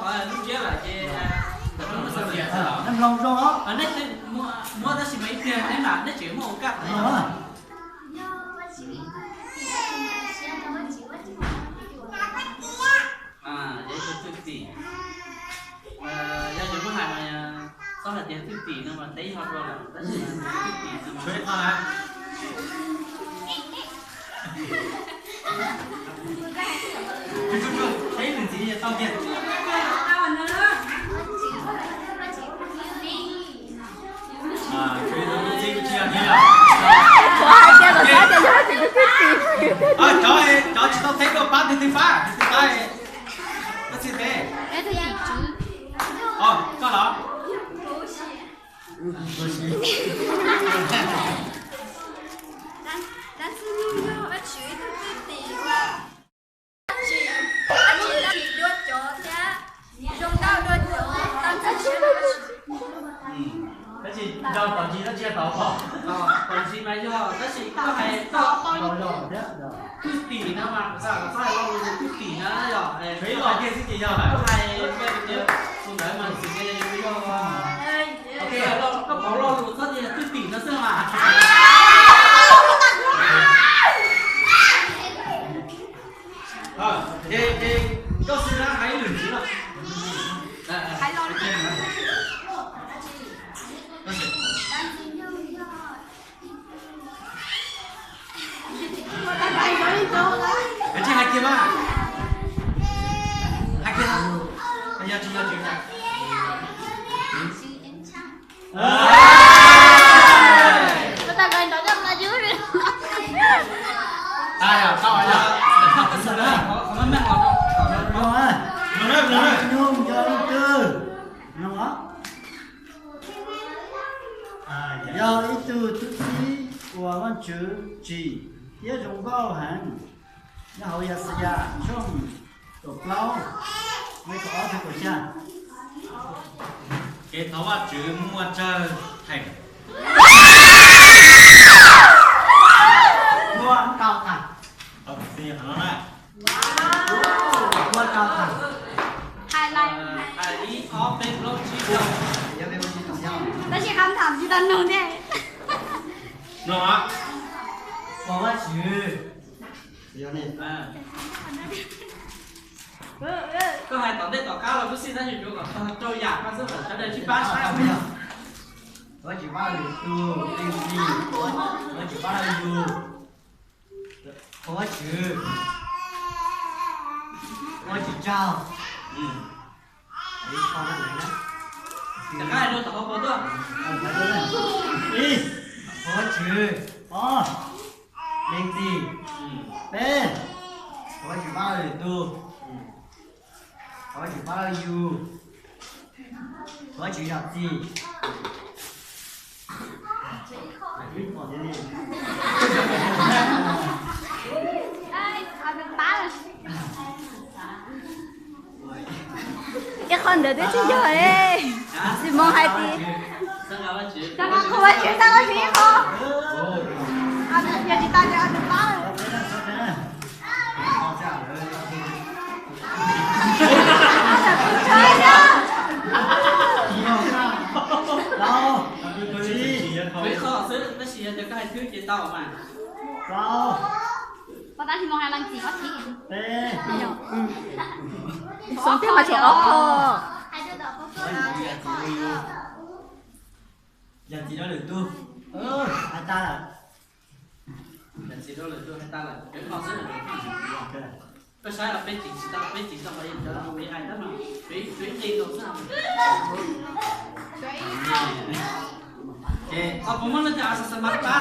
qhov lub ntsiab lawm ces neb mloog zoo os. Neb muab tab sis mas ib pliag neb mam neb tseem muaj ua kaj qhov no. Yog ib tug thwj tim, yog yus muab hais mas txhob hais tias thwj tim no mas teb ho dua lawm tab sis mas thwj tim no mas teb lwm ntxiv tau kiag. Tsis yog thiab. Kuv hais tias kom saib tias yog hais tias tus thwj tim. Cov, cov tsis tau teb dua pab tus twg pab, tus twg pab, koj txhij teb. Koj los. Dab Ntxwg Nyoog yog Vajtswv ib tug thwj tim uas tsis, tsis dua cov thiab zoo nkauj dua cov, tau ntxim siab dua. Tab sis nco tom ntsis, tab sis tau pom, tom ntsis mas yog, tab sis koj hais tau, tau yog thwj tim no mas, txhob hais lo lus thwj tim no yog, ib lo tiag xwb ces yog lawm. Koj hais tus ntawd mas xwm tias yog, koj pauv lo lus txhob tias thwj tim no xwb mas. Ces, ces koj xwb na, hais ib lwm ntxiv los. Tsis hais kiag mas, hais kiag, yog tsis yog tsis. Yog ib tug tub txib uas Vajtswv tsim thiab zoo nkauj heev. Nyob hauv Yaxayas tshooj kaum plaub, nqe kaum ob txog kaum xya. Kev thov Vajtswv muaj tsawg theem? Muaj rau theem. Muaj rau theem. Hais ib ob peb plaub tsib rau. Tab sis qhov tham tsis tau nug thiab. Nug, thov Vajtswv Koj hais tom ntej tom qab los kuj xij, tab sis tsuav kom tau rau yam koj xwb kom sawv daws sib pab saib. Thov Vajtswv pab lwm tus, leej txiv, thov Vajtswv pab lwm yus, thov Vajtswv, thov Vajtswv tsaug. Rov qab hais rau tom hauv paus tuaj. Ib, thov Vajtswv. Ob, leej txiv. Peb, thov Vajtswv pab lwm tus, thov Vajtswv pab yus, thov Vajtswv zam txim. Ib qho ntawd twb tsis yog e. Tsis mus hais tias, thov Vajtswv, thov Vajtswv ib qho. Yog tsis tau ces nws pab. Ib qho xwb, tab sis yog tias koj hais thwb ces tau mas. Pos tab sis mus hais leej txiv ob txhij. Xyov thiab mas tshuav ob qho. Yam txiv rau lwm tus, hais tag lawm. Yam txiv rau lwm tus hais tag lawm, peb qho xwb. Koj saib los peb txiv tsis tau, peb txiv tau qhov yam cov kuv hais tab mas peb, peb ib qho xwb. Ces qhov kuv muab leej twg as as mas pab,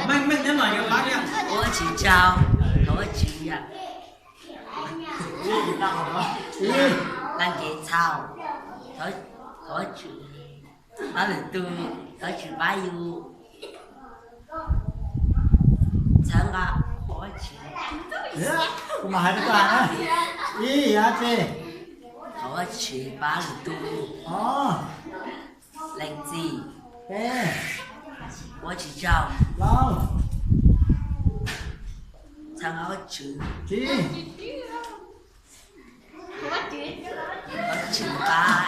meej meej thiab mas yuav pab thiab. Thov Vajtswv tsaug, thov Vajtswv, leej txiv tsaug, thov Vajtswv pab lwm tus, thov Vajtswv pab yus, txhawb nqa Vajtswv. Kuv mam hais rau koj hais na. Ib, yog tsi? Thov Vajtswv pab lwm tus. Ob, leej txiv. Peb, Vajtswv tsaug. Plaub, txhawb nqa Vajtswv. Tsib, Vajtswv pab.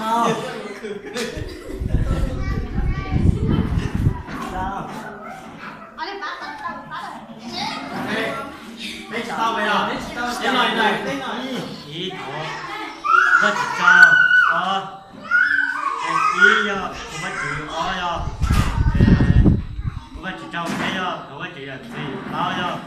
Rau, rau. Peb tsis tau yog, ib, ib, thov Vajtswv tsaug. Ob, ib yog thov Vajtswv, ob yog thov Vajtswv tsaug, peb yog thov Vajtswv zam txim, plaub yog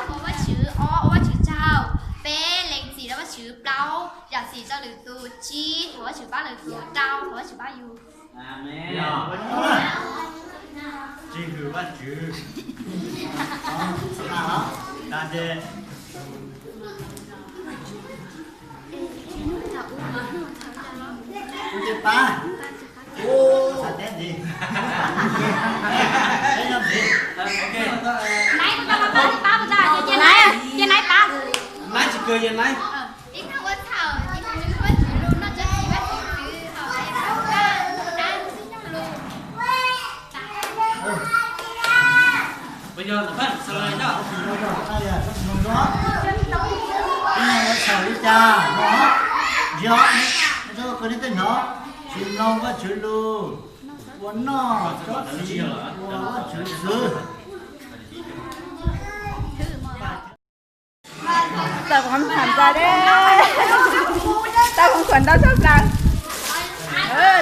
Thov Vajtswv, ob, ua Vajtswv tsaug, peb, lees txim rau Vajtswv, plaub, zam txim rau lwm tus, tsib, thov Vajtswv pab lwm tus, rau, thov Vajtswv pab yus. Amen. Tsis hwm Vajtswv. Tag ces ua teb pab. Teb ntxiv. Teb nyob ntxiv. Naiv, kuv tau los pab, pab, pab, pab, cia Naiv, cia Naiv pab. Naiv tsis kawg, cia Naiv. Tsis mloog Vajtswv lus, ua noj tsob txiv ua Vajtswv xwb. Tau qhov tham ntxa deb, tau qhov khuam ntau tshaj plaws,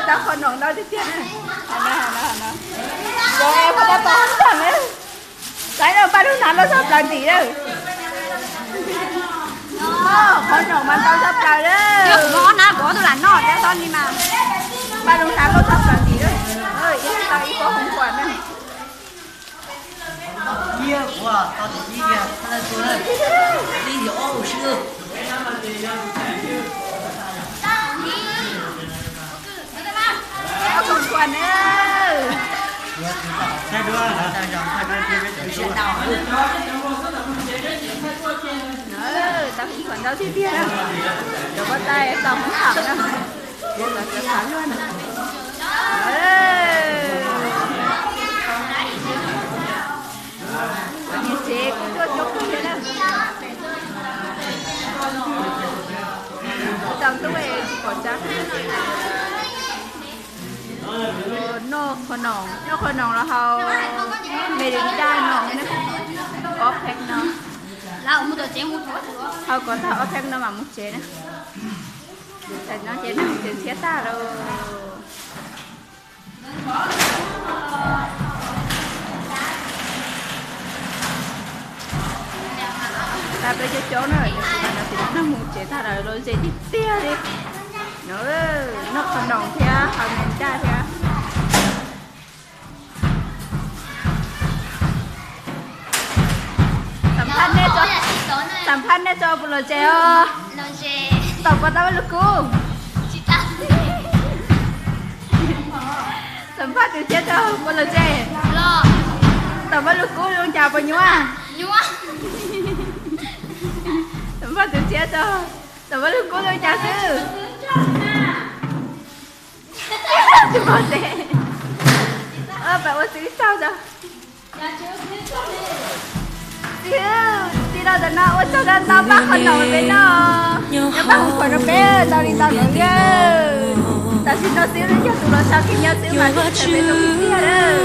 tau qhov noom ntau tiag tiag. Tau tau tau tag lawm. Saib no paj lug hnav loj tshaj plaws ntim lawm. Qhov noom mas ntau tshaj plaws lawm. Paj lug hnav loj tshaj plaws ntim lawm. Ib tug tau ib pob hoov khuam na. Ib, ua, tau tus ib, ib, ib, ib, ob, ua si. Tau hoov khuam na. Tau hwv txhua ntau tiag tiag na. Cov poj tais tau hwv tham na. Cov xav xav luag na. Niam tsev kuj tuaj coob kawg thiab na. Tau ntuj tsis pom tsav. Noj qhov noom, noj qhov noom los haus me li daj noom na. Ob pheej no. Haus kom tag ob pheej no mam mus tsev na. Tam no ces neeg tseem nrhiav tag lawm. Tag peb coob coob na, tam sim no neeg mus tsev tag lawm, los ze tiag tiag li. No, noj qhov noom thiab haus me li daj thiab. Xam phaj nej, xam phaj nej tso puas lom zem os? Tau puas tau Vaj Lug Kub? Xam phaj tus tshiab tso puas lom zem? Tau Vaj Lug Kub zoo cas puas nyuaj? Xam phaj tus tshiab tso, tau Vaj Lug Kub zoo cas xwb? Tsis pom tes. Pab ua txwv tsaug tso. Txiv, txiv los ntawm no ua tsaug ntau ntau pab qhov noom peb noj. Nyob pab hauv qhov no peb ntau li ntau no li. Tam sim no xwb yog tus los sau kis nyob xwb mas tus txhawm peb tus tiag lawm.